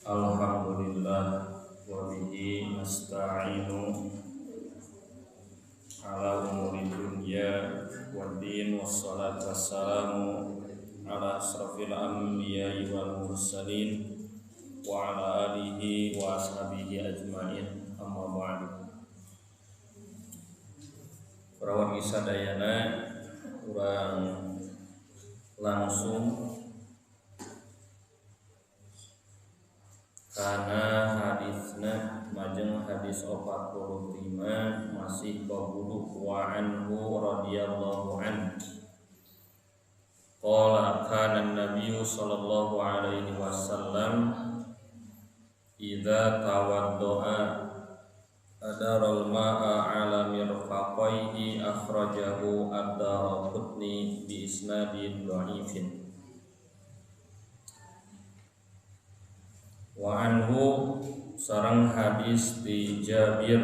Alhamdulillah wa bihi nasta'inu ala umuri dunya waddin, wassalatu wassalamu ala asrafil anbiya'i wal mursalin wa ala alihi wa ashabihi ajmain, amma ba'du. Para wargi sadayana, urang langsung karena hadisna majeng hadis 45 masih bab wudu. Wa anhu radhiyallahu an qala kana an-nabiyyu sallallahu alaihi wasallam idza tawaddoa adaral ma'a ala mirfaqaihi, akhrajahu ad-Daraqutni bi isnadin dha'ifin. Wa anhu sareng hadis di Jabir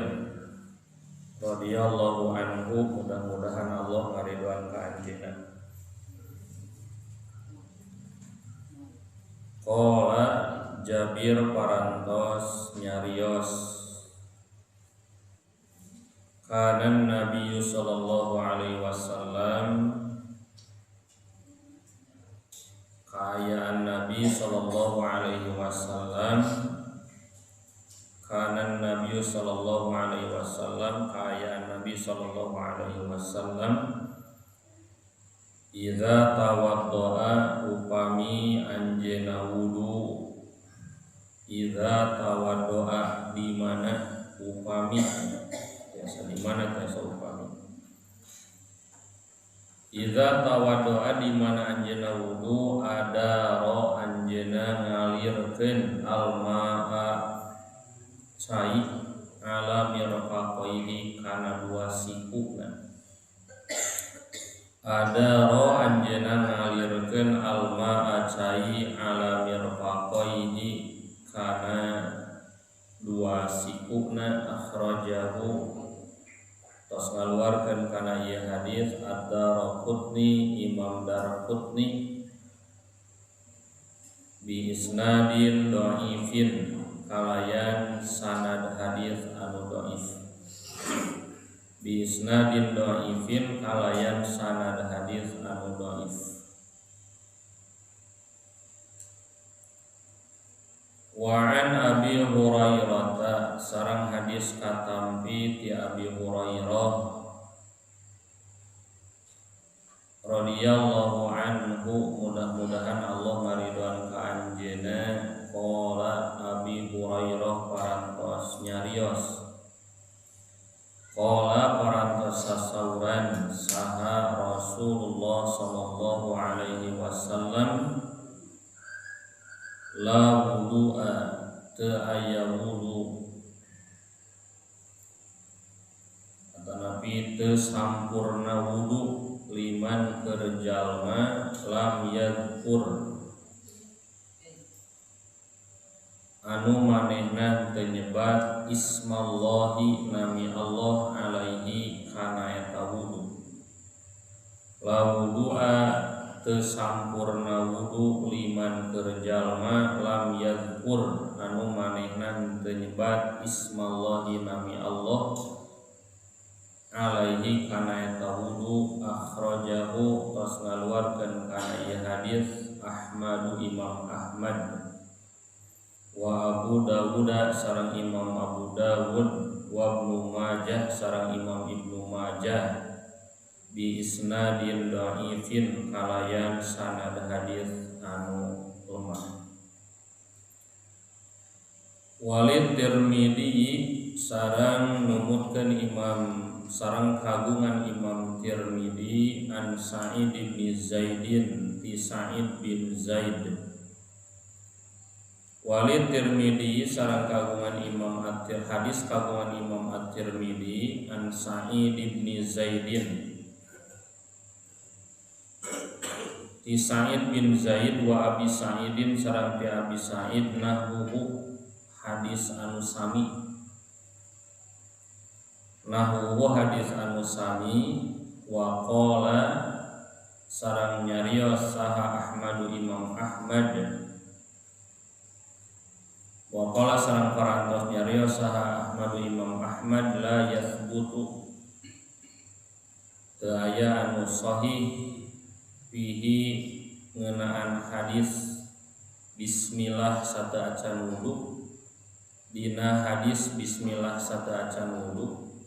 radhiyallahu anhu, mudah-mudahan Allah ngaridoan ka anjeunna. Qala Jabir parantos nyarios, kana Nabi sallallahu alaihi wasallam, kaayaan Nabi sallallahu alaihi wasallam, kana Nabi sallallahu alaihi wasallam, kaayaan Nabi sallallahu alaihi wasallam, idza tawaddoa upami anjeuna wudu, idza tawaddoa di mana upami, biasa di mana biasa upami, idza tawaddoa di mana anjeuna wudu, adaro anjeuna ngalirkeun almaa cai ala mirfaqaihi kana dua sikuna. Adaro anjeuna ngalirkeun almaa cai ala mirfaqaihi kana dua sikuna, akhrajahu tos ngaluarkeun kana ieu hadis Ad-Daraqutni, Imam Daraqutni, bi isnadin dhaifin, kalayan sanad hadis anu dhaif. Bi isnadin dhaifin, kalayan sanad hadis anu dhaif. Wa an Abi Hurairah, sareng hadis katampi ti Abi Hurairah radhiyallahu anhu, mudah-mudahan Allah ngaridoan ka anjeunna. Qala Abi Hurairah parantos nyarios, qala parantos sasauran saha Rasulullah sallallahu alaihi wasallam, la wudu'a teu aya wudu, atanapi teu sampurna wudu liman keur jalma lam yadhkur anu manehna teu nyebat ismallahi nami Allah alaihi kana eta wudu. La wudu'a teu sampurna wudu liman keur jalma lam yadhkur anu manehna teu nyebat ismallahi nami Allah alaihi kana eta wudu, akhrajahu tos ngaluarkeun kana ieu hadis Ahmadu Imam Ahmad wa Abu Dawud sareng Imam Abu Dawud wa Ibnu Majah sareng Imam Ibnu Majah bi isnadin dhaifin kalayan sanad hadis anu lemah. Walid Tirmidzi sareng numutkeun Imam sareng kagungan Imam Tirmidzi an Sa'id bin Zaidin ti Sa'id bin Zaid. Walid Tirmidzi sareng kagungan Imam At-Tirmidzi, hadis kagungan Imam At-Tirmidzi an Sa'id bin Zaidin ti Sa'id bin Zaid wa Abi Sa'idin sareng ti Abi Sa'id nahwu hadis anu sami, nahwu hadis anu sami. Wa qala sareng nyarios saha Ahmadu Imam Ahmad, Wa qala sareng parantos nyarios saha Ahmad Imam Ahmad la yathbutu teu aya anu sahih fihi ngeunaan hadis bismillah sateuacan wudu dina hadis bismillah sateuacan wudu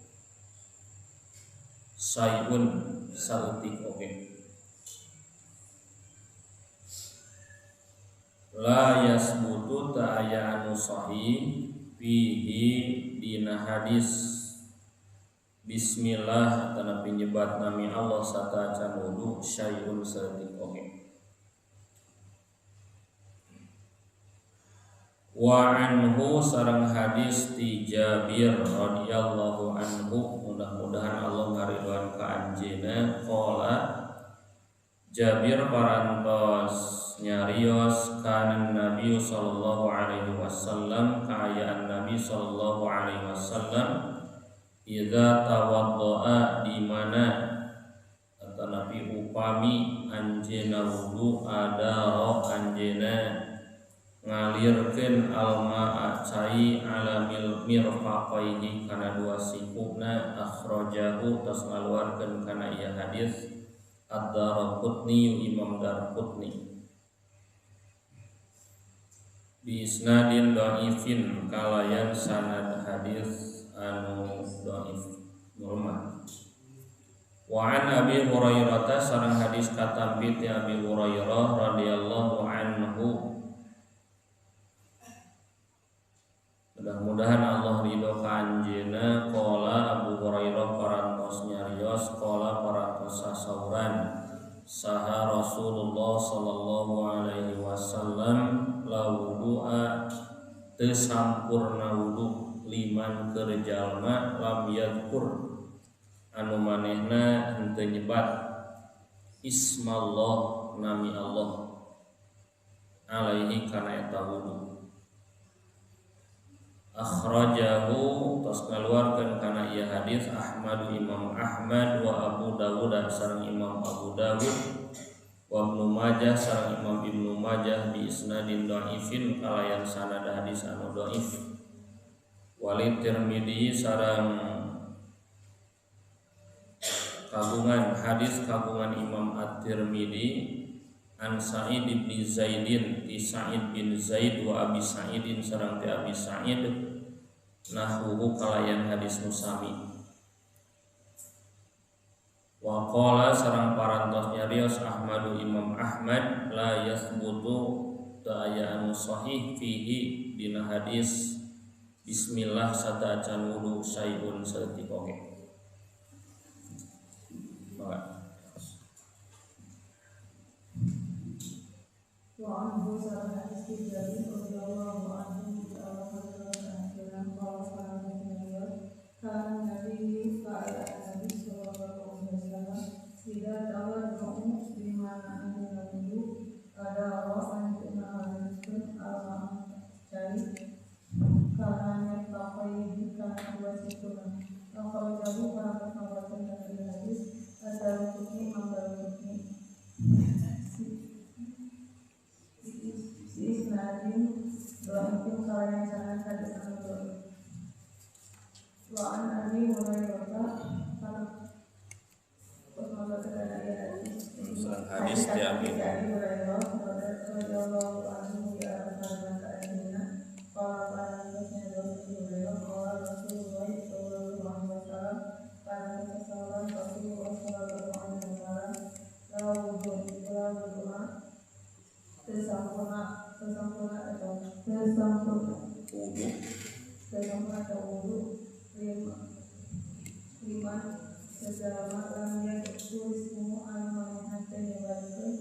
sayun saeutik oge la yasbutu ta aya anu sahih fihi dina hadis bismillah tanapi nyebat nami Allah sateuacan wudu syai'un saeutik oge. Wa anhu sareng hadis ti Jabir radhiyallahu anhu mudah-mudahan Allah ngaridhoan ka anjeunna qala Jabir parantos nyarios kana Nabi sallallahu alaihi wasallam kaayaan Nabi sallallahu alaihi wasallam idza tawaddaa di mana atanapi upami anjeunna wudu adaro anjeunna ngalirkeun almaa cai ala mirfaqaihi kana dua sikuna akhrajahu tos ngaluarkeun kana ieu hadis Ad-Darqutni Imam Darqutni bi isnadin dhaifin kalayan sanad hadis anu dhaif lemah. Wa an Abi Hurairah sareng hadis katampi ti Abi Hurairah radhiyallahu anhu mudah-mudahan Allah ridho ka anjeunna qala Abu Hurairah parantos nyarios qala parantos sasauran saha Rasulullah sallallahu alaihi wasallam la wudu'a teu sampurna wudu liman keur jalma lam yadhkur anu manehna henteu nyebat ismallah nami Allah alaihi kana eta wudu. Akhrajahu tos ngaluarkeun kana ieu hadis Ahmad Imam Ahmad wa Abu Dawud sareng Imam Abu Dawud wa Ibnu Majah sareng Imam Ibnu Majah bi isnadin dhaifin kalayan sanad hadis anu dhaif. Wali Tirmidzi sareng kagungan hadis kagungan Imam At-Tirmidzi an Sa'id bin Zaidin ti Sa'id bin Zaid wa Abi Sa'idin sareng ti Abi Sa'id nahwuhu kalayan hadis nusami. Wa qala sareng parantos nyarios Ahmadu Imam Ahmad la yathbutu ta aya anu sahih fihi dina hadis bismillah sateuacan wudu syai'un saeutik oge. Wa anhu sareng hadis ti Jabir radhiyallahu anhu qala sallallahu kana Nabi kaayaan Nabi sallallahu alaihi wasallam idza tawaddu bima anna wudu ada Allah anjeunna ngalirkeun alma cai kana mirfaqaihi kana dua sikuna akhrajahu parantos ngaluarkeun kana hadis Ad-Darqutni Imam Darqutni isnadin dhaifin kalayan sanad hadis anu dhaif. Wa an Abi Hurairah hadis ti Abi Hurairah radhiyallahu anhu ya anjeunna qala parantos nyarios Abi Hurairah qala Rasulullah sallallahu alaihi wasallam parantos sasauran Rasulullah sallallahu alaihi wasallam la wudu tersampurna wudu tersampurna atau wudu lima sejalma lam yadhkur ismuhu anu manehna teu nyebatkeun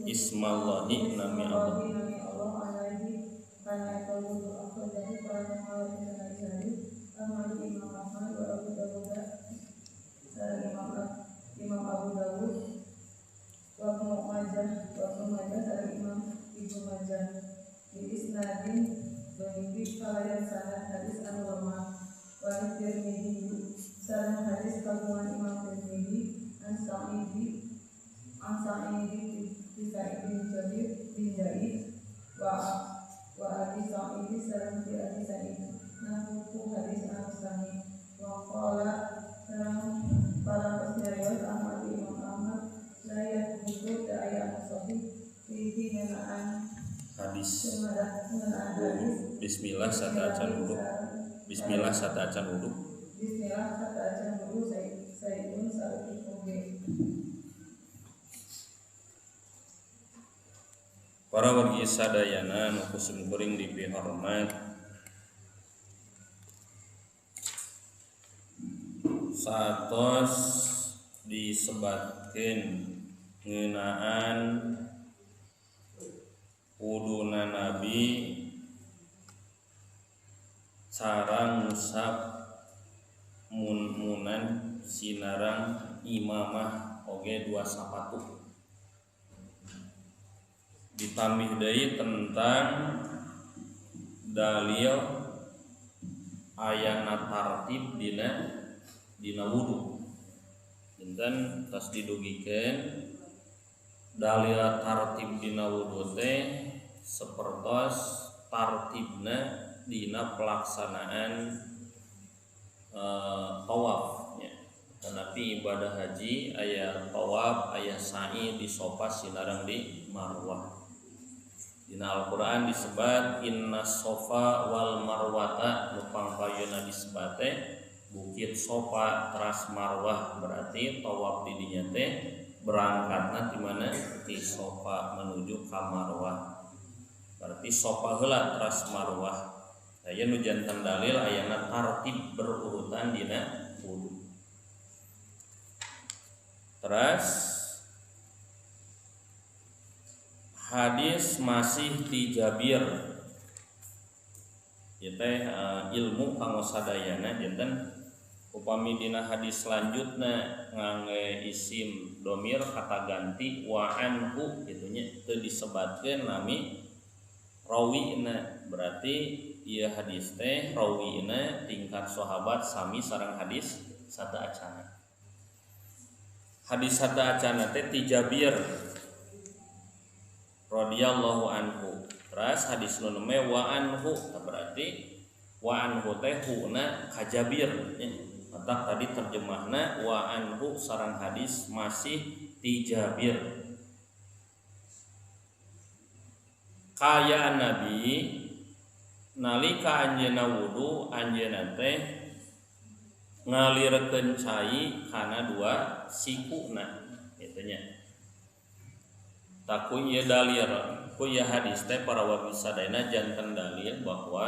ismallahi nami Allah alaihi kana eta wudu akhrajahu parantos ngaluarkeun kana hadis Ahmad Imam Ahmad wa Abu Dawud sareng Imam Abu Dawud wa Ibnu Majah sareng Imam Ibnu Majah bi isnadin dhaifin kalayan sanad hadis anu lemah. Wa Tirmidzi sareng hadis kagungan Imam Tirmidzi an Sa'id bin Sa'id bin Jabir bin Zaid wa Abi Sa'id sareng ti Abi Sa'id nahu hadis anu sami wa qala sareng parantos nyarios Ahmad Imam Ahmad la yathbutu teu aya anu sahih fihi ngeunaan hadis hadis bismillah sateuacan wudu bismillah sateuacan wudu bismillah sateuacan wudu sayyidun saeutik oge. Para wargi sadayana nu kusum kuring dipihormat, satos disebatkeun ngeunaan wuduna Nabi cara ngusap mun-munan sinarang imamah oge dua sapatu. Ditambih deui tentang dalil ayana tartib dina wudu. Dinten tos didugikeun dalil tartib dina wudu teh sapertos tartibna dina pelaksanaan tawaf nya. Tetapi ibadah haji aya tawaf, aya sa'i di Sofa sinareng di Marwah. Dina Al-Qur'an disebat inna sofa wal marwata, nu pangpayuna disebat teh bukit Sofa teras Marwah, berarti tawaf di dinya teh berangkatna di mana? Di Sofa menuju ka Marwah. Berarti Sofa heula teras Marwah. Aya nu janten dalil ayana tartib berurutan dina wudu. Teras hadis masih ti Jabir. Ieu teh ilmu kanggo sadayana janten upami dina hadis selanjutna ngangge isim domir kata ganti wa anhu kitu nya teu disebatkeun nami rawina, berarti ieu hadis teh rawina tingkat sahabat sami sareng hadis sateuacana. Hadis sateuacana teh ti Jabir radhiyallahu anhu. Terus hadis nu neme wa anhu, berarti wa anhu teh huna ka Jabir nya. Matak tadi terjemahna wa anhu sareng hadis masih ti Jabir. Kayaan Nabi nalika anjeunna wudu anjeunna teh ngalirkeun cai kana dua sikuna kitu nya. Taku ieu dalil ku ieu hadis teh para wargi sadayana janten dalil bahwa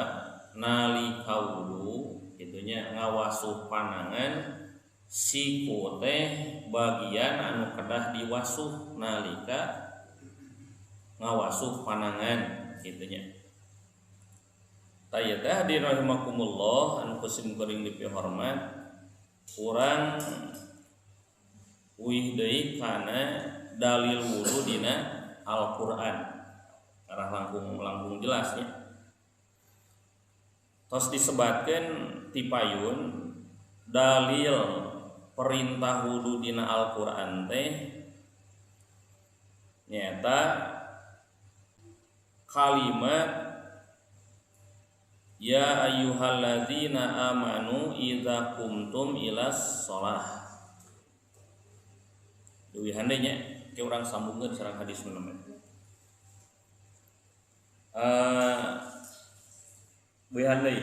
nalika wudu kitu nya ngawasuh panangan siku teh bagian anu kedah diwasuh nalika ngawasuh panangan kitu nya. Tah ieu teh hadirin rahimakumullah anu kusim kuring dipihormat, urang uih deui kana dalil wudu dina Al-Qur'an. Arah langkung jelas nya. Tos disebatkeun ti payun dalil perintah wudu dina Al-Qur'an teh nyaeta kalimat ya ayyuhalladzina amanu idza qumtum ilas shalah. Leuwih hande nya ke urang sambungkeun sareng hadis nu nembe. Leuwih hande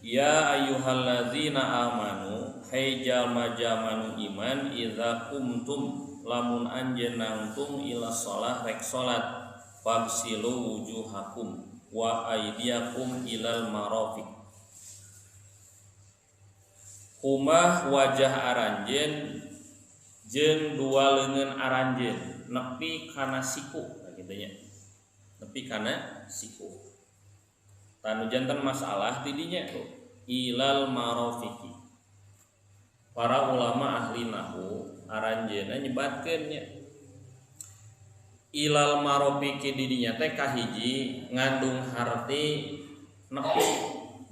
ya ayyuhalladzina amanu hay jalma-jalma nu iman idza qumtum lamun anjeun nangtung ila shalah rek salat fagsilu wujuhakum wa aydiyakum ilal marafiq. Kumah wajah aranjeun jeung dua leungeun aranjeun nepi kana siku, nah kitu nya. Nepi kana siku. Tanu janten masalah ti dinya ilal marafiqi. Para ulama ahli nahwu aranjeunna nyebatkeun nya ilal marofiki didinya teh kahiji ngandung harti nepi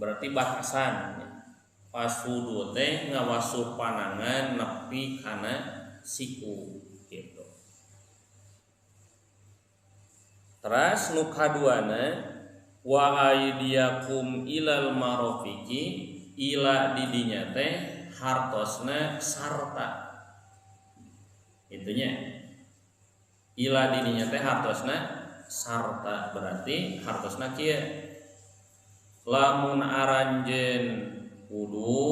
berarti batasan. Pas wudu teh ngawasuh panangan nepi kana siku gitu. Teras nu kaduana Wa aydiyakum ilal marafiqi ila didinya teh hartosna sarta. Itunya ila didinya teh hartosna sarta berarti hartosna kieu lamun aranjeun wudu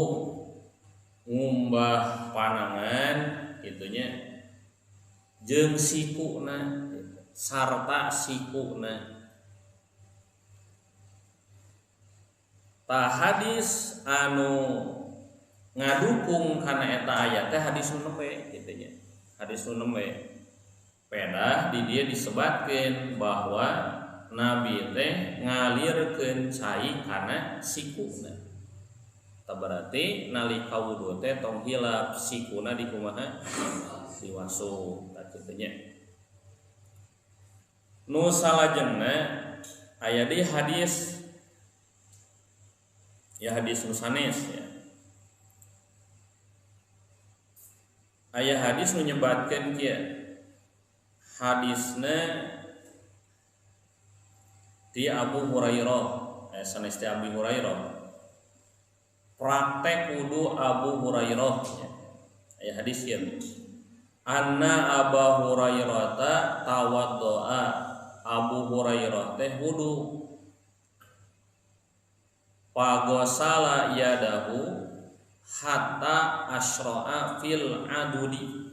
ngumbah panangan itunya jeung sikuna sarta sikuna. Tah hadis anu ngadukung kana eta ayat teh hadis nu nembe kitu nya. Hadis nu nembe pedah di dieu disebatkeun bahwa Nabi teh ngalirkeun cai kana sikuna. Tah berarti nalika wudu teh tong hilap sikuna dikumaha diwasuh tah kitu nya. Nu salajengna aya di hadis ya hadis nusanes ya. Aya hadis nu nyebatkeun kieu. Hadisna ti Abu Hurairah, sanes ti Abi Hurairah. Praktek wudu Abu Hurairah ya. Aya hadis ieu. Anna Abu Hurairah tawaddoa. Abu Hurairah teh wudu. Pagosala yadahu hatta asro'a fil adudi.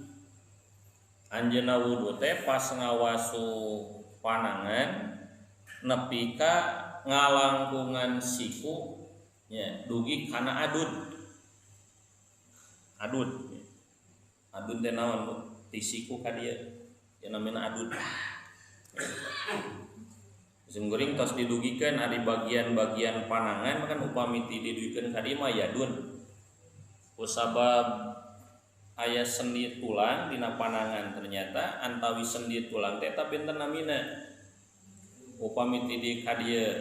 Anjeunna wudu teh pas ngawasu panangan nepi ka ngalangkungan siku nya dugi kana adud. Adud. Adud teh naon Bu? Ti siku ka dieu. Ya namina adud. Sungguring tos didugikeun ari bagian-bagian panangan kan upami ti didugikeun ka dieu mah yadun. Kusabab aya sendi tulang dina panangan ternyata antawi sendi tulang teh eta benten namina. Upami ti dieu ka dieu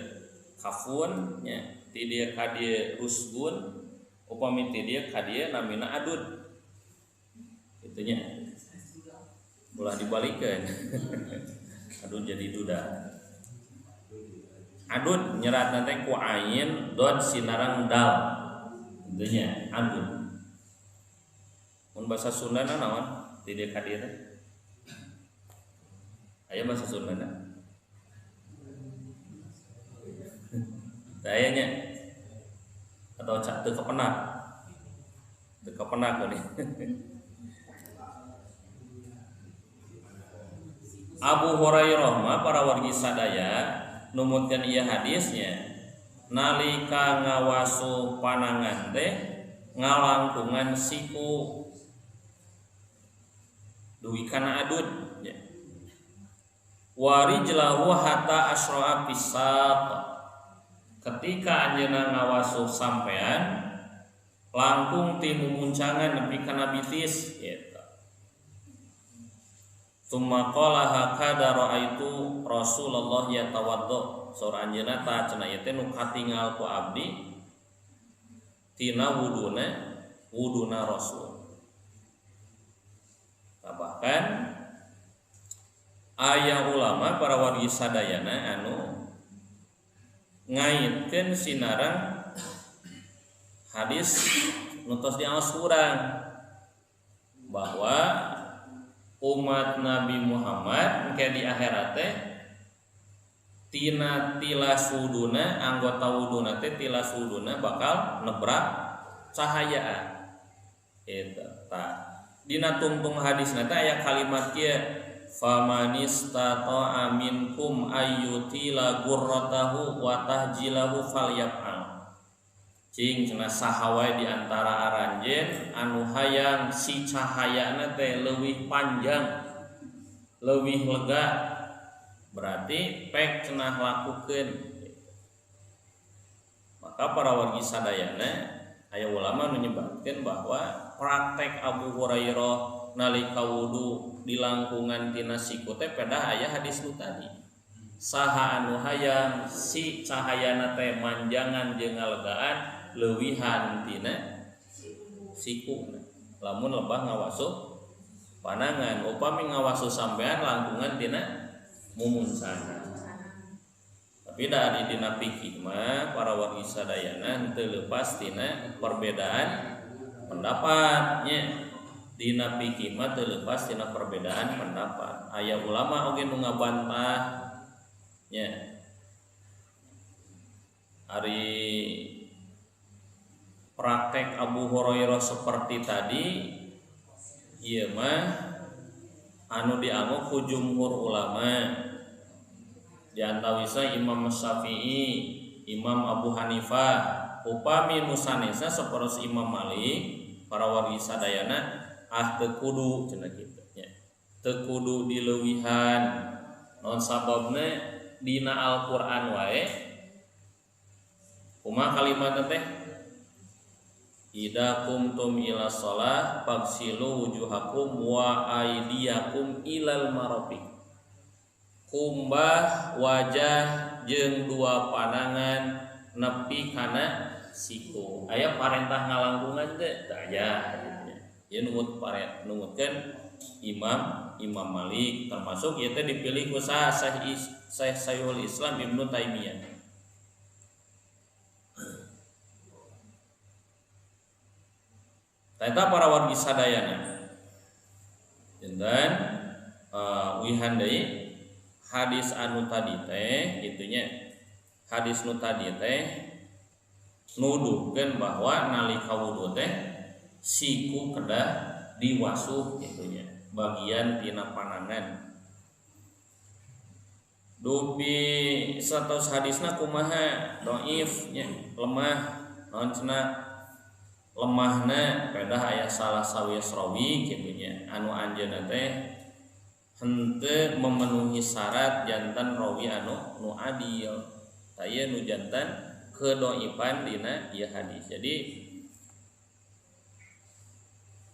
kafun nya, ti dieu ka dieu rusgun, upami ti dieu ka dieu namina adud. Kitu nya. Ulah dibalikeun. Adud jadi duda. Adud nyerat nanti ku ain dot sinarang dal. Intinya adud. Mun bahasa Sundana naon? Ti dieu ka dieu teh. Aya bahasa Sundana? Teu aya nya. Atau cak teu kepenak. Teu kepenak nih. Abu Hurairah mah para wargi sadaya numutkeun ieu hadisnya nalika ngawasu panangan teh ngalangkungan siku dugi kana adud ya. Warijlahu hatta asra'a fisaq. Ketika anjeunna ngawasu sampean langkung ti mumuncangan nepi kana bitis gitu. Tsumma qala hakada ra'aitu Rasulullah yatawaddo. Saur anjeunna ta cenah ieu teh nu katingal ku abdi tina wuduna wuduna Rasul. Nah, bahkan aya ulama para wargi sadayana anu ngaitkeun sinarang hadis nu tos diaos urang bahwa umat Nabi Muhammad engke di akhirat teh tina tilas wuduna anggota wuduna teh tilas wuduna bakal nebrak cahayaan. Eta tah dina tungtung hadisna teh aya kalimat kieu famanistata'a minkum ayyutila gurratahu wa tahjilahu falyaf'al. Cing cenah saha wae di antara aranjeun anu hayang si cahayana teh leuwih panjang, leuwih lega, berarti pek cenah lakukeun. Maka para wargi sadayana aya ulama nu nyebatkeun bahwa praktek Abu Hurairah nalika wudu dilangkungan tina siku teh pedah aya hadis nu tadi. Saha anu hayang si cahayana teh manjangan jeung ngalegaan leuwihan tina siku. Lamun lebah ngawasu panangan, upami ngawasu sampean langkungan tina mumunsana. Tapi Tapi da di dina fikih mah para wargi sadayana teu leupas tina perbedaan pendapatnya. Dina fikih mah teu leupas tina perbedaan pendapat. Aya ulama oge nu ngabantah nya. Ari praktek Abu Hurairah seperti tadi ieu mah anu dianggap ku jumhur ulama. Di antawisna Imam Syafi'i, Imam Abu Hanifah, upami nu sanesna sapertos Imam Malik, para wargi sadayana ah teu kudu cenah kitu nya. Teu kudu dileuwihan. Naon sababna dina Al-Qur'an wae kumaha kalimatna teh? Idza qumtum ila shalah fagsilu wujuhakum wa aydiyakum ilal marafiq. Kumbah wajah jeung dua panangan nepi kana siku. Aya parentah ngalangkungan teh? Teu aya. Ieu nungut paret nungutkeun Imam Malik termasuk ieu teh dipilih ku saha? Syekh Syekhul Islam Ibnu Taimiyah. Eta para wargi sadayana. Janten wihan deui hadis anu tadi teh gitunya. Hadis nu tadi teh nuduhkeun bahwa nalika wudu teh siku kedah diwasuh gitunya, bagian tina panangan. Dupi satos hadisna kumaha? Dhaif nya, lemah. Naon cenah? Lemahna pedah aya salah sawios rawi gitunya, anu anjeunna teh henteu memenuhi syarat jantan rawi anu nu adil. Tah ieu nu jantan kedoipan dina ieu hadis. Jadi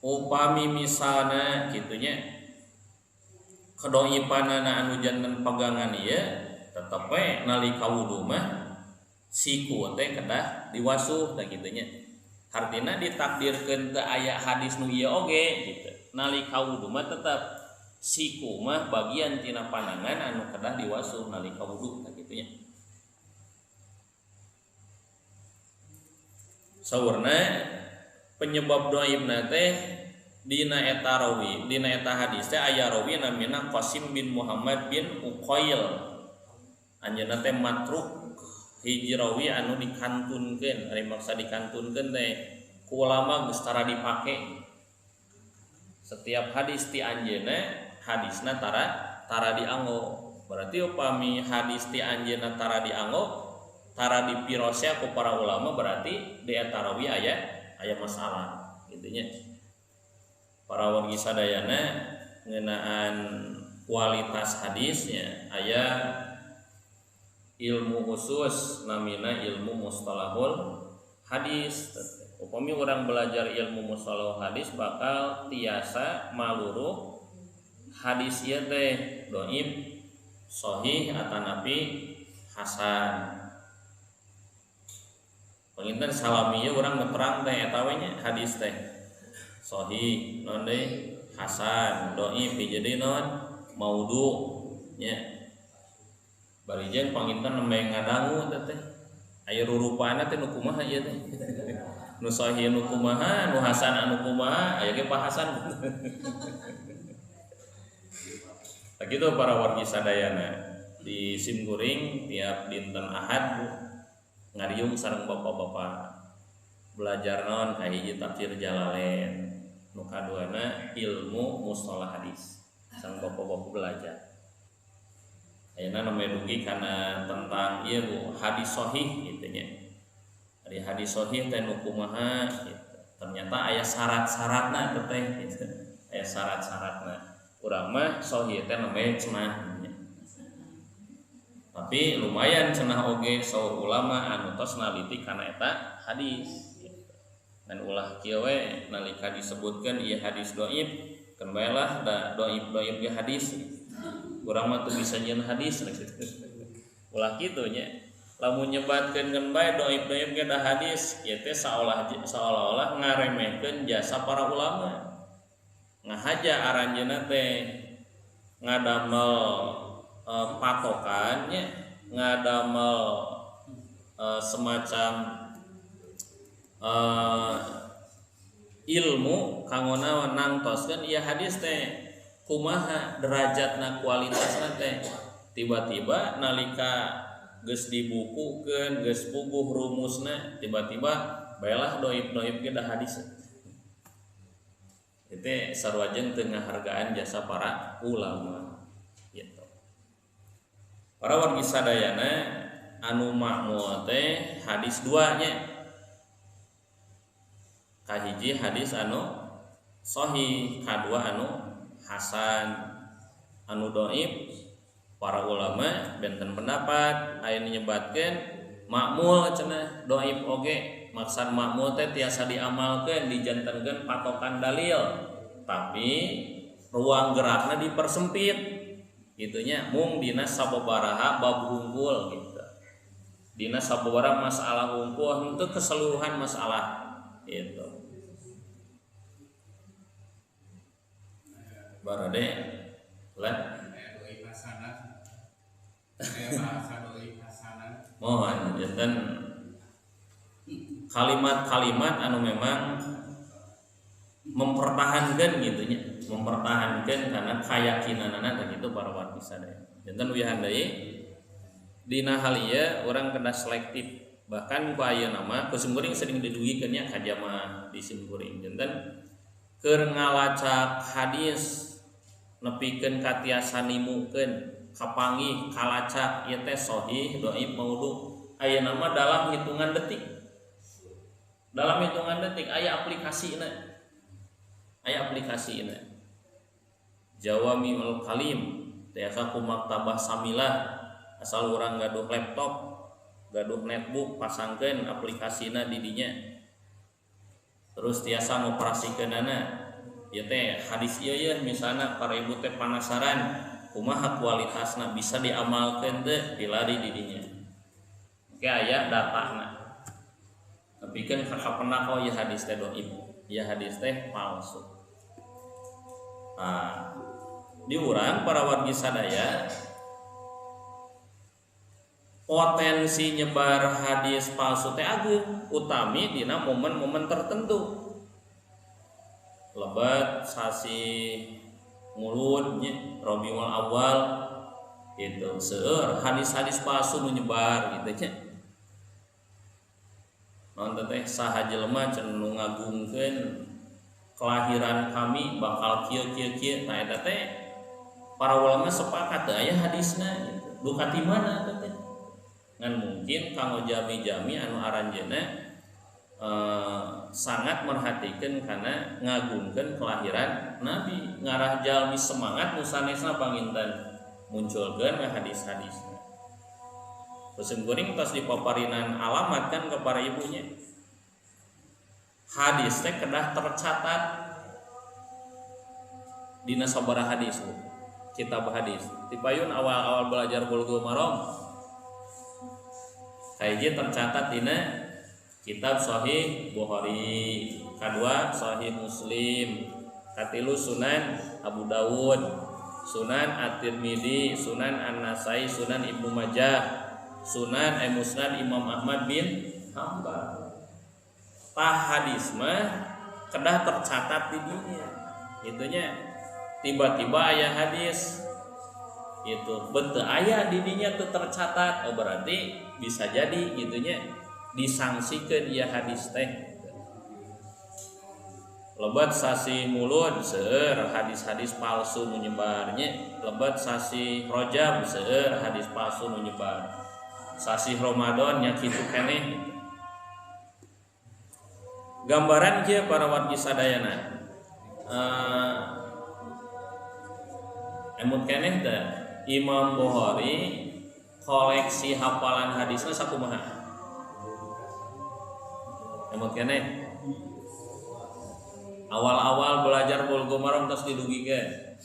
upami misalna gitunya kedoipanana anu jantan pegangan ieu tetep we nalika wudu mah siku teh kedah diwasuh tah gitunya. Artina ditakdirkeun teu aya hadis nu ieu oge gitu. Nalika wudu mah tetep siku mah bagian tina panangan anu kedah diwasuh nalika wudu tah kitu nya. Saurna penyebab dhaifna teh dina eta rawi, dina eta hadis teh aya rawi namina Qasim bin Muhammad bin Uqail. Anjeunna teh matruk hiji rawi anu dikantunkeun, ari maksa dikantunkeun teh ku ulama geus tara dipake. Setiap hadis ti anjeunna hadisna tara dianggo. Berarti upami hadis ti anjeunna tara dianggo, tara dipirosea ku para ulama berarti di eta rawi aya masalah gitu nya. Para wargi sadayana ngeunaan kualitas hadisnya aya ilmu khusus namina ilmu mustalahul hadis. Upami orang belajar ilmu mustalahul hadis bakal tiasa maluruh hadis ieu teh dhaif, sahih atanapi hasan. Panginten salami ieu urang ngeterang teh eta we nya hadis teh sahih naon deui hasan, dhaif hiji deui naon maudhu nya. Bari jeung panginten nembe ngadangu teh teh aya rurupana teh nu kumaha ieu teh. Nu sahih nu kumaha, nu hasan anu kumaha, aya ge bahasan. Tah kitu para wargi sadayana di Simkuring tiap dinten Ahad Bu ngariung sareng bapak-bapak belajar naon kahiji tafsir Jalalain, nu kaduana ilmu mustalah hadis sareng bapak-bapak belajar. Ayeuna nu dugi kana tentang ieu Bu hadis sahih kitu nya. Ari hadis sahih teh nu kumaha gitu. Ternyata aya syarat-syaratna teh gitu. Aya syarat-syaratna. Urang mah sahih teh nembe cenah nya. Tapi lumayan cenah oge saur ulama anu tos naliti kana eta hadis gitu. Ngan ulah kieu we nalika disebutkeun ieu hadis dhaif, keun bae lah da dhaif-dhaif ge hadis. Urang mah teu bisa nyieun hadis gitu. Ulah kitu nya. Lamun nyebatkeun keun bae dhaif-dhaif ge da hadis, ieu teh seolah-olah ngaremehkeun jasa para ulama. Ngahaja aranjeunna teh ngadamel patokannya ngadamel semacam ilmu kanggo naon nangtoskeun ieu hadis teh kumaha derajatna kualitasna teh. Tiba-tiba nalika geus dibukukeun geus puguh rumusna tiba-tiba baelah doib-doib ge da hadis. Itu sarua jeung teu ngahargaan jasa para ulama gitu. Para wargi sadayana anu makmul teh hadis dua nya. Kahiji hadis anu sahih, kadua anu hasan. Anu dhaif para ulama benten pendapat aya nu nyebatkeun makmul cenah dhaif oge. Maksad makmul teh tiasa diamalkeun dijantenkeun patokan dalil, tapi ruang gerakna dipersempit gitunya mung dina sababaraha bab hungkul gitu. Dina sababaraha masalah hungkul henteu keseluruhan masalah gitu. Barade lah mohon janten kalimat-kalimat anu memang mempertahankan gitunya, mempertahankan karena keyakinanana teh kitu para wargi sadaya. Janten wihan deui dina hal ieu urang kedah selektif. Bahkan ku ayeuna mah ku simkuring sering didugikeun nya ka jamaah di simkuring. Janten keur ngalacak hadis nepikeun ka tiasa nimukeun kapanggih kalacak ieu teh sahih dhaif maudhu. Ayeuna mah dalam hitungan detik. Dalam hitungan detik aya aplikasina. Aya aplikasina. Jawamiul Kalim tiasa ku Maktabah Samilah asal urang gaduh laptop, gaduh netbook pasangkeun aplikasina di dinya. Terus tiasa ngoperasikeunana. Ieu teh hadis ieu ye misalna para ibu teh panasaran kumaha kualitasna bisa diamalkeun teh pilari di dinya. Oke aya datana. Tapi kan kakak oh ya hadis teh dhaif, ya hadis teh palsu. Nah, diurang para wargi sadaya potensi nyebar hadis palsu teh ageung utami dina momen-momen tertentu. Lebat sasi Mulud nya Rabiul Awal gitu. Seueur hadis-hadis palsu nu nyebar gitu nya. Naon teh saha jelema cenah nu ngagungkeun kelahiran kami bakal kieu kieu kieu. Nah eta teh para ulama sepakat teh aya hadisna gitu. Duka ti mana eta teh? Ngan mungkin kanggo jami-jami anu aranjeunna sangat merhatikeun kana ngagungkeun kelahiran Nabi, ngarah jalmi semangat nu sanesna panginten munculkeun hadis-hadisna. Kusim kuring tos dipaparinan alamat kan ke para ibunya. Hadis teh kedah tercatat dina sabaraha hadis, Bu. Kitab hadis. Tipayun awal-awal belajar Bulughul Maram. Kahiji tercatat dina kitab Sahih Bukhari, kadua Sahih Muslim, katilu Sunan Abu Dawud, Sunan At-Tirmidzi, Sunan An-Nasai, Sunan Ibnu Majah, Sunan Musnad Imam Ahmad bin Hanbal. Tah hadis mah kedah tercatat di dinya. Itunya tiba-tiba aya hadis itu betul aya di dinya teu tercatat, oh berarti bisa jadi gitunya disangsikan ya hadis teh. Lebat sasi Mulud seueur hadis-hadis palsu nu nyebarnya, lebat sasi Rajab seueur hadis palsu nu nyebar. Sasi Ramadan nya kitu keneh. Gambaran kieu para wargi sadayana. Emut keneh teh Imam Bukhari koleksi hafalan hadisna sakumaha? Emut keneh. Awal-awal belajar Bulughul Maram terus didugikeun.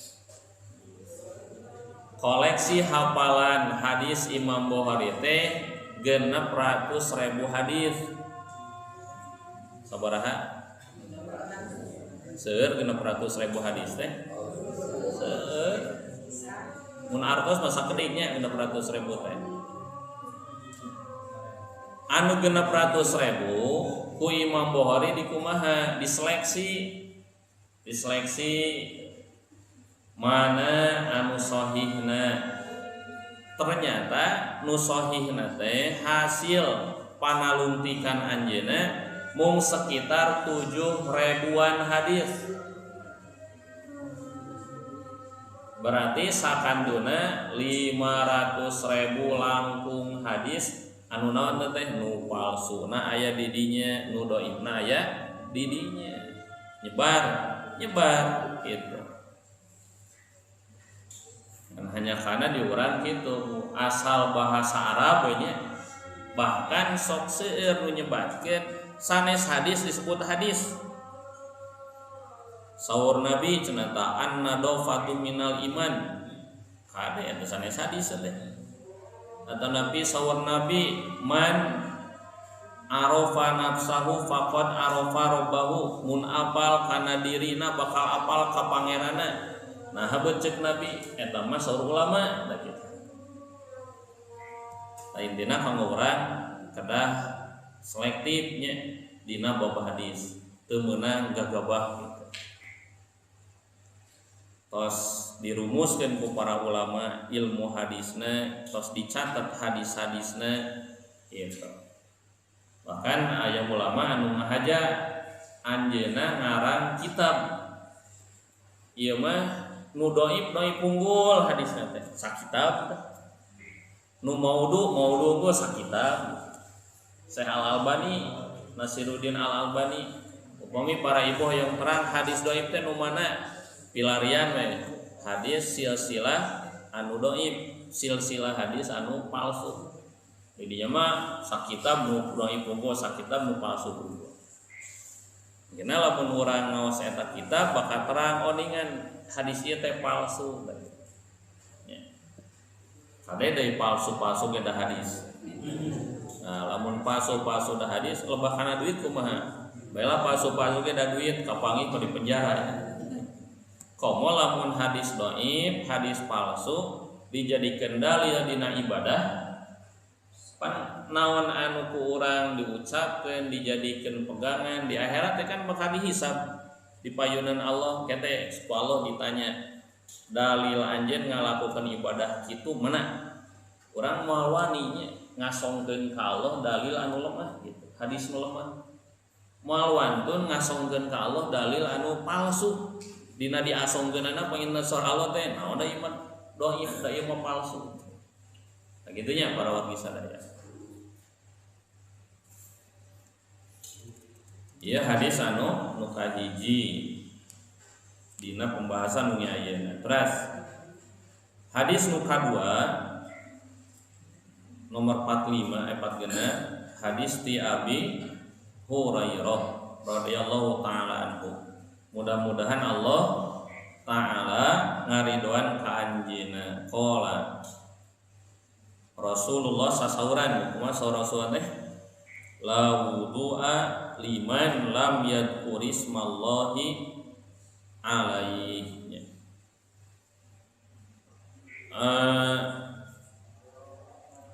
Koleksi hafalan hadis Imam Bukhari teh 600.000 hadis. Sabaraha? Seueur 600.000 hadis teh. Seueur. Mun artos masa kedingnya 600.000 teh. Anu 600.000 ku Imam Bukhari dikumaha diseleksi. Diseleksi mana anu sahihna. Ternyata nu sahihna teh hasil panalungtikan anjeunna mung sekitar 7 ribuan hadis. Berarti sakanduna 500.000 langkung hadis anu naon teh nu palsuna aya di dinya, nu dhaifna aya di dinya. Nyebar, nyebar gitu. Dan hanya karena diurang gitu asal bahasa Arab nya, bahkan sok seueur nu nyebatkeun sanes hadis disebut hadis. Saur Nabi cenah ta an-nadafatu minal iman. Kade eta sanes hadis teh. Atau Nabi saur Nabi man arafa nafsahu faqad arafa rabbahu, mun apal kana dirina bakal apal ka pangeranna. Nah habeut ceuk Nabi eta mah saur ulama da kitu. Tah intina kanggo urang kedah selektifnya dina bab hadis, teu meunang gagabah gitu. Tos dirumuskeun ku para ulama ilmu hadisna, tos dicatat hadis-hadisna gitu. Bahkan aya ulama anu ngahaja anjeunna ngarang kitab. Ieu mah nu dhaif dhaif unggul hadisna teh sakitab teh. Nu maudhu maudhu unggul sakitab. Syekh Al-Albani, Nasiruddin Al-Albani, upami para ibu hoyong terang hadis dhaif teh nu mana? Pilarian we hadis silsilah anu dhaif, silsilah hadis anu palsu. Jadi mah sakitab nu dhaif unggul, sakitab nu palsu unggul. Dina lamun urang ngaos eta kitab bakal terang oningan hadis ieu teh palsu. Ya. Kade deui palsu-palsu ge da hadis. Nah, lamun palsu-palsu da hadis lebah kana duit kumaha? Bae palsu-palsu ge da duit kapanggih di penjara ya. Komo lamun hadis dhaif, hadis palsu dijadikeun dalil dina ibadah, pan naon anu ku urang diucapkeun dijadikeun pegangan di akhirat teh kan bakal dihisab di payunan Allah. Kete ku Allah ditanya dalil anjeun ngalakukeun ibadah kitu mana? Urang moal wani nya ngasongkeun ka Allah dalil anu lemah gitu, hadis nu lemah. Moal wantun ngasongkeun ka Allah dalil anu palsu. Dina diasongkeunana panginna sor Allah teh naon da ieu mah dhaif, da ieu mah palsu. Nah gitunya para wargi sadaya. Ieu hadis anu nu kahiji dina pembahasan nu ayeuna. Terus hadis nu kadua nomor 45 46 hadis ti Abi Hurairah radhiyallahu taala anhu. Mudah-mudahan Allah taala ngaridoan ka anjeunna. Qala Rasulullah sasauran kumaha saur Rasulullah teh la wudu'a liman lam yadhkur ismallahi alaihi.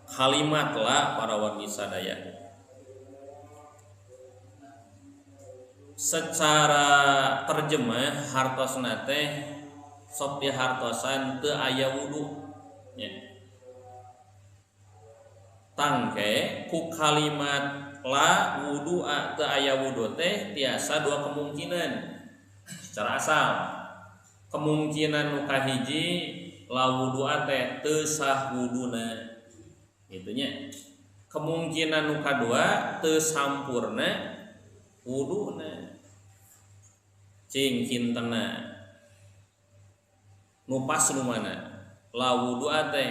Kalimat la para wargi sadaya secara terjemah hartosna teh sok dihartosan teu aya wudu nya. Tangke ku kalimat la wudu'a teu aya wudu teh tiasa dua kemungkinan secara asal. Kemungkinan nu kahiji la wudu'a teh teu sah wuduna gitu nya. Kemungkinan nu kadua teu sampurna wuduna. Cing kintena nu pas nu mana? La wudu'a teh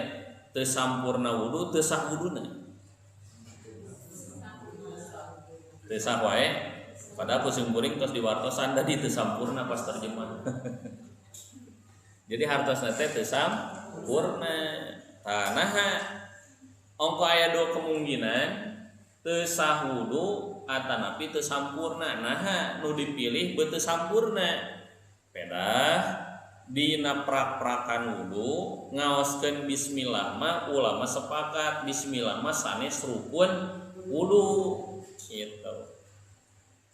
teu sampurna wudu teu sah wuduna. Teu sah wae padahal ku simkuring tos diwartosan tadi teu sampurna pas terjemah. Jadi hartosna teh teu sampurna. Tah naha ongko aya dua kemungkinan teu sah wudu atanapi teu sampurna. Naha nu dipilih beu teu sampurna. Pedah dina prak-prakan wudu ngaoskeun bismillah mah ulama sepakat bismillah mah sanes rukun Wudu gitu.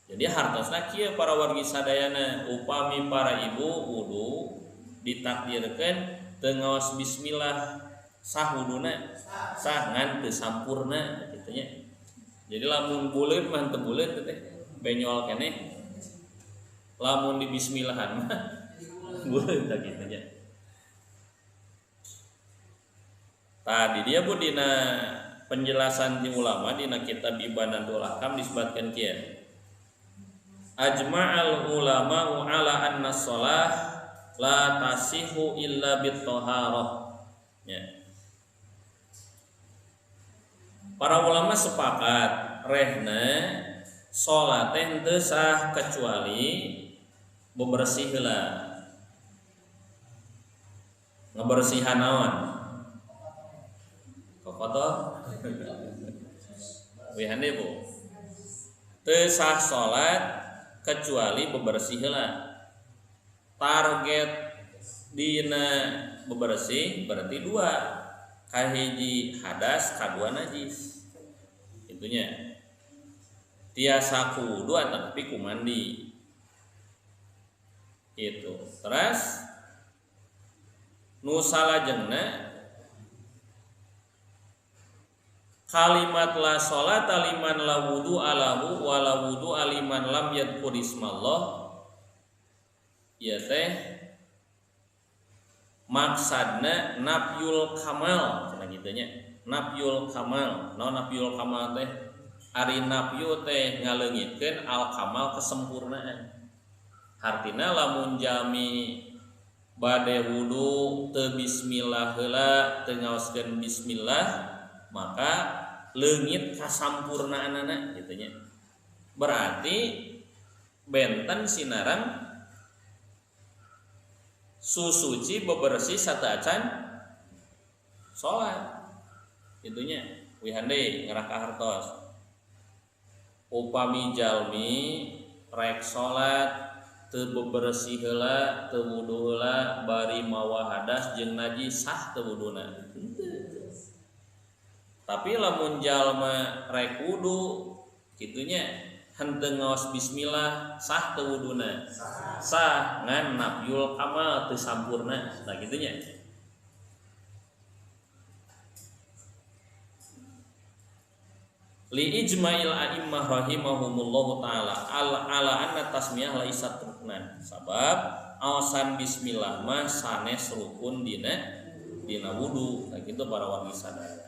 Jadi hartosna kieu para wargi sadayana upami para ibu wudu ditakdirkeun teu ngaos bismillah sah wuduna sah ngan teu sampurna kitu nya. Jadi lamun buleut mah teu buleut teh benyol keneh. Lamun di bismillahan mah buleut tah kitu nya. Tadi dia bu dina penjelasan ti ulama dina kitab Ibanatul Ahkam disebutkan kieu. Ajma'al ulama ala anna shalah la tasihu illa bit-taharah. Ya. Para ulama sepakat rehna salat teh teu sah kecuali bebersih heula. Ngebersihan naon? Kokotor. Wihane bu. Teu sah salat kecuali bebersih heula. Target dina bebersih berarti dua, kahiji hadas, kadua najis. Itunya. Tiasa ku wudu tapi ku mandi. Itu. Terus nu salajengna kalimat la sholata liman la wudu alahu wa la wudu aliman lam yadhkur ismallah ieu teh maksadna nafyul kamal cenah kitu nya. Nafyul kamal. Naon nafyul kamal teh? Ari nafyu teh ngaleungitkeun al kamal kesempurnaan. Hartina lamun jami bade wudu teu bismillah heula teu ngaoskeun bismillah maka leungit kasampurnaanana kitu nya. Berarti benten sinarang susuci bebersih sateuacan salat. Itunya wihan deui ngerah ka hartos. Upami jalmi rek salat teu bebersih heula, teu wudu heula, bari mawa hadas jeung najis sah teu wuduna. Tapi lamun jalma rek wudu kitunya henteu ngaos bismillah sah teu wuduna. Sah ngan nafyul kamal teu sampurna. Nah kitunya. Li ijma'il a'immah rahimahumullahu taala al ala anna tasmiyah laisat ruknan. Sabab aosan bismillah mah sanes rukun dina dina wudu. Nah kitu para wargi sadaya.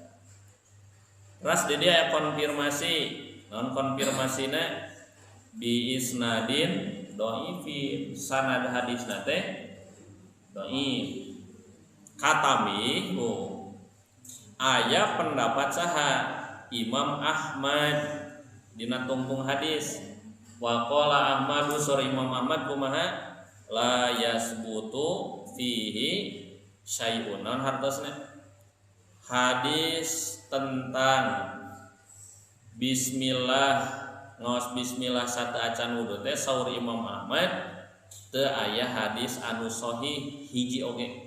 Terus di dia konfirmasi, non konfirmasina bi isnadin dhaifin, sanad hadisna teh dhaif. Katami oh, aya pendapat saha Imam Ahmad dina tungtung hadis. Wa qala Ahmadu sur Imam Ahmad kumaha la yasbutu fihi syai'un. Non hartosna hadis tentang bismillah ngaos bismillah sateuacan wudu teh saur Imam Ahmad teu aya hadis anu sahih hiji oge.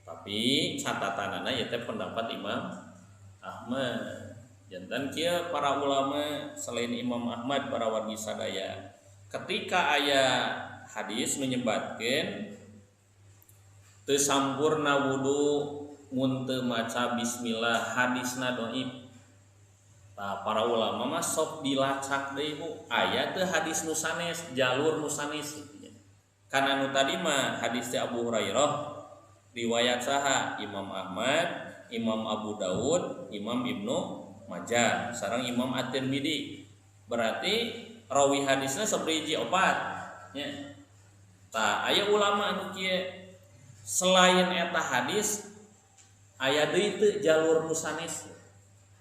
Tapi catatanana ieu teh pendapat Imam Ahmad. Jantan kieu para ulama selain Imam Ahmad para wargi sadaya ketika aya hadis menyebatkeun teu sampurna wudu mun teu maca bismillah hadisna dhaif. Tah para ulama mah sok dilacak deui bu aya teu hadis nu sanes jalur nu sanes. Kana nu tadi mah hadis teh Abu Hurairah riwayat saha Imam Ahmad, Imam Abu Daud, Imam Ibnu Majah, sareng Imam At-Tirmidzi. Berarti rawi hadisna sabriji opat nya. Tah aya ulama anu kieu selain eta hadis aya deui teu jalur nu sanes.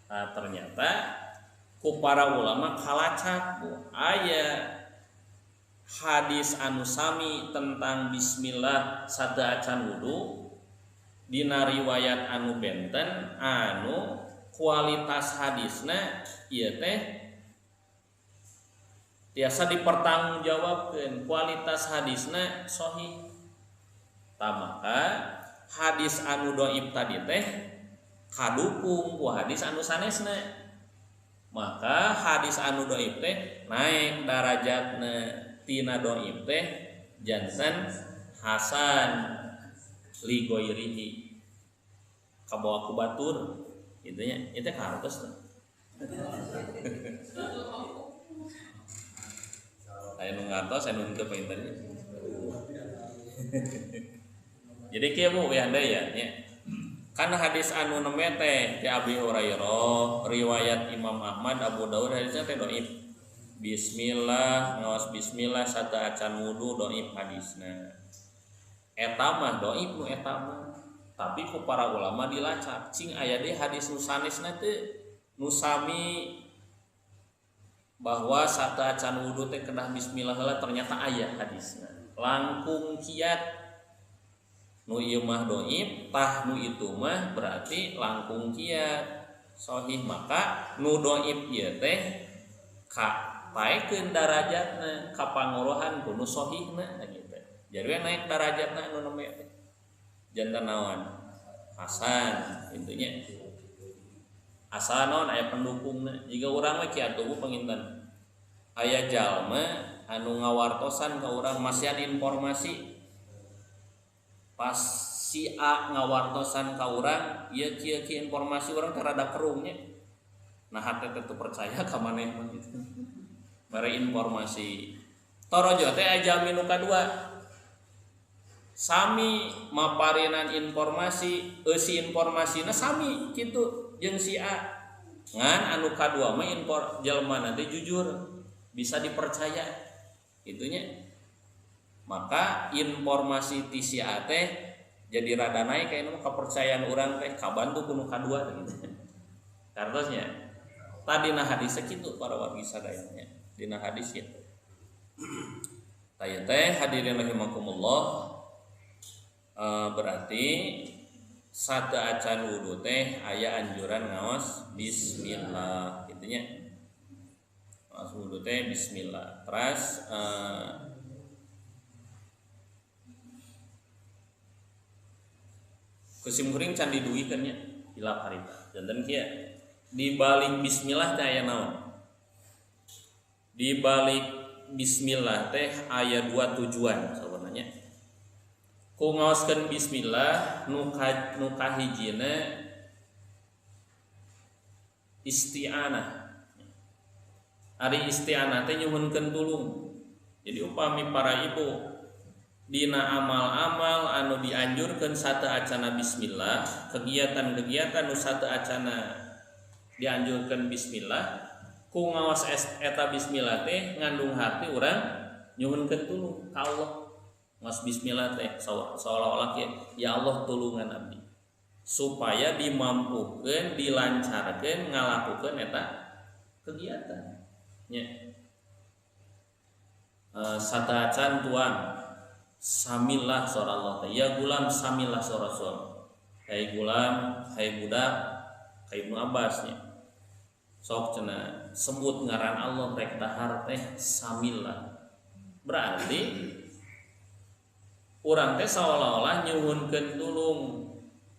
Nah, ternyata ku para ulama kalacak bu aya hadis anu sami tentang bismillah sateuacan wudu dina riwayat anu benten anu kualitas hadisna ieu teh tiasa dipertanggungjawabkeun kualitas hadisna sahih. Tah maka hadis anu dhaif tadi teh Kadukung ku hadis anu sanesna. Maka hadis anu dhaif teh naik darajatna tina dhaif teh janten hasan li ghairihi. Kabawa ku batur kitu nya, ieu teh kartos teh. Aya nu ngartos aya nu henteu panginten. Jadi kieu Bu ya deui ya nya. Kan hadis anu nembe teh ti Abi Hurairah riwayat Imam Ahmad Abu Daud hadisnya teh dhaif. Bismillah ngaos bismillah sateuacan wudu dhaif hadisna. Eta mah dhaif nu eta mah. Tapi ku para ulama dilacak cing aya deui hadis nu sanesna teh nu sami bahwa sateuacan wudu teh kedah bismillah heula ternyata aya hadisna. Langkung kiat nu ieu mah dhaif tah nu itu mah berarti langkung kiat sahih maka nu dhaif ieu teh ka paekeun darajatna ka pangorohan ku nu sahihna gitu. Jadi naik darajatna nu nembe teh janten naon hasan intinya asal naon aya pendukungna jiga urang we kieu atuh panginten aya jalma anu ngawartosan ka urang masihan informasi pas si A ngawartosan ka urang ieu kieu kieu informasi urang teh rada kerung nya nah hate teh teu percaya ka maneh mah gitu bare informasi torojo teh aya jalmi nu kadua sami maparinan informasi eusi informasina sami kitu jeung si A ngan anu kadua mah impor jelema nanti jujur bisa dipercaya itunya maka informasi ti si A teh jadi rada naik kayak nu kepercayaan urang teh kabantu ku nu kadua gitu. Kartosnya tadi nah hadis sakitu para wargi sadayana dina hadis kitu. Taya teh hadirin rahimakumullah berarti sateuacan wudu teh aya anjuran ngaos bismillah kitu nya. Ngaos wudu teh bismillah. Teras kusim kuring can diduikeun nya hilap harita. Janten kieu di balik bismillah teh aya naon? Di balik bismillah teh aya dua tujuan sabenerna. Ku ngaoskeun bismillah nu kahijina isti'anah. Ari isti'anah teh nyuhunkeun tulung. Jadi upami para ibu dina amal-amal anu dianjurkeun sateuacana bismillah, kegiatan-kegiatan nu sateuacana dianjurkeun bismillah, ku ngaos eta bismillah teh ngandung hati urang nyuhunkeun tulung ka Allah. Ngaos bismillah teh seolah-olah ya Allah tulungan abdi supaya dimampukeun, dilancarkeun ngalakukeun eta kegiatan nya. Sateuacan tuang samillah surah Allah teh ya gulam samillah surah rasul. Hai gulam, hai budak, ka Ibnu Abbas nya. Sok cenah sebut ngaran Allah rek dahar teh samillah. Berarti urang teh seolah-olah nyuhunkeun tulung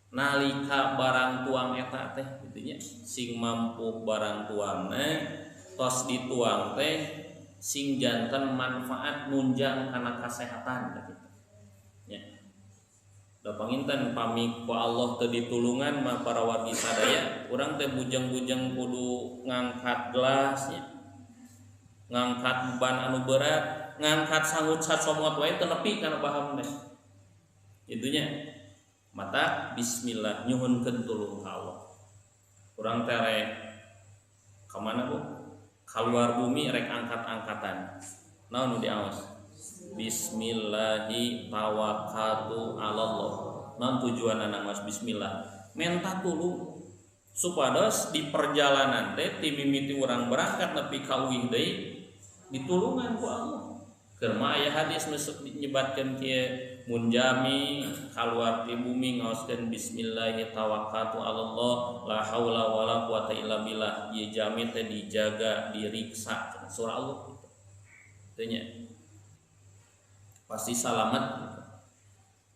nalika barang tuang eta teh kitu nya sing mampu barang tuangna tos dituang teh sing janten manfaat nunjang kana kasehatan kitu nya. Da panginten pami ku Allah teu ditulungan mah para wargi sadaya urang teh bujeng-bujeng kudu ngangkat gelas nya ngangkat beban anu berat ngangkat sanggut sacomot wae teu nepi kana paham teh. Itunya mata bismillah nyuhunkeun tulung ka Allah. Urang teh rek ka mana Bu? Kaluar bumi rek angkat-angkatan. Naon nu diaos? Bismillahi tawakkaltu ala Allah. Naon tujuanna ngaos bismillah? Menta tulung supados di perjalanan teh ti mimiti urang berangkat nepi ka uih deui ditulungan ku Allah. Keur mah aya hadis nu nyebatkeun kieu mun jami kaluar ti bumi ngaoskeun bismillahi tawakkaltu ala Allah la haula wala quwata illa billah ieu jami teh dijaga diriksa surah Allah gitu. Teu nya pasti salamet gitu.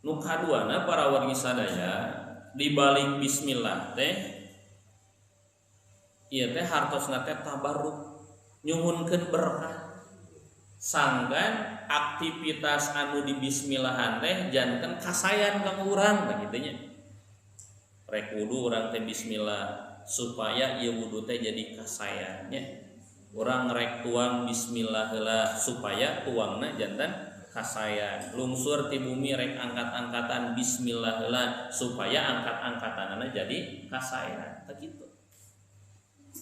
Nu kaduana para wargi sadaya Di balik bismillah teh ieu teh hartosna teh tabarruk, nyuhunkeun berkah. Sangkan aktivitas anu di bismillahan teh janten kasayan ka urang tah kitu nya. Rek wudu urang teh bismillah supaya ieu wudu teh jadi kasayan nya. Urang rek tuang bismillah heula supaya tuangna janten kasayan. Lungsur ti bumi rek angkat-angkatan bismillah heula supaya angkat-angkatanana jadi kasayan. Tah kitu.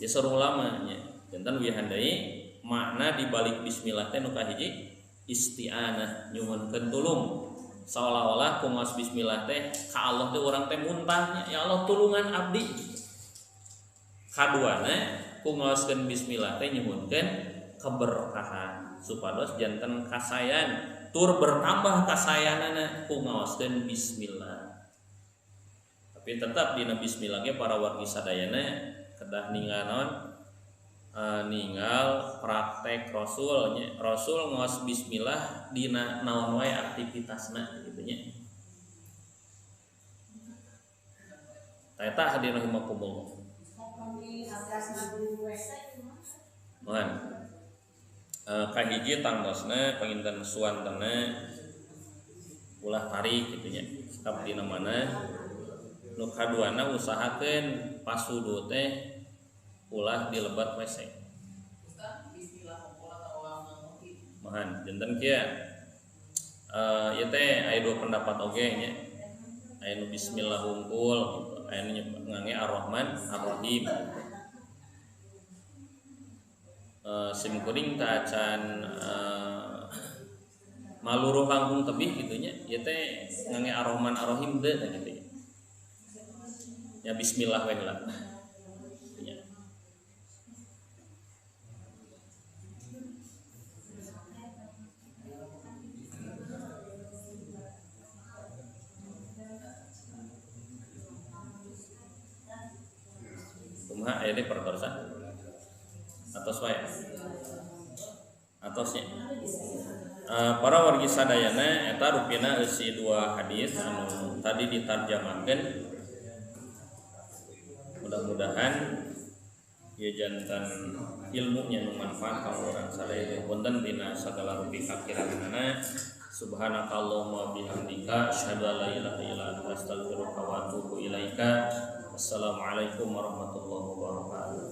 Ya saur ulama nya. Janten wihan deui makna di balik bismillah teh nu kahiji isti'anah, nyuhunkeun tulung. Seolah-olah ku ngaos bismillah teh ka Allah teh urang teh muntahnya, ya Allah tulungan abdi. Kaduana ku ngaoskeun bismillah teh nyuhunkeun keberkahan supados janten kasayan tur bertambah kasayanana ku ngaoskeun bismillah. Tapi tetap dina bismillah ge para wargi sadayana kedah ninggal naon? Ninggal praktek Rasul nya. Rasul ngaos bismillah dina naon wae aktivitasna kitu nya. Eta hadirin rahimakumullah. Mohon kahiji tangtosna panginten suantena ulah tarik kitu nya. Sikap dina mana nu kaduana usahakeun pasudu teh ulah dilebat WC. Mahan janten kieu. Ieu teh aya dua pendapat oge nya. Aya nu bismillah hungkul gitu. Aya nu ngange Ar-Rahman Ar-Rahim. Sim kuring teh acan maluruh langkung tebih kitu nya. Ieu teh ngange Ar-Rahman Ar-Rahim teh kitu. Ya bismillah we heula. Kumaha aya deui pertarosan? Atos wae. Atosnya. Para wargi sadayana eta rupina eusi dua hadis anu tadi ditarjamahkeun. Mudah-mudahan ieu jantan ilmunya nu manfaat ka urang sadaya. Punten dina sagala rupi kakiranganana. Subhanakallahumma bihamdika asyhadu an la ilaha illa anta astaghfiruka wa atubu ilaika. Assalamualaikum warahmatullahi wabarakatuh.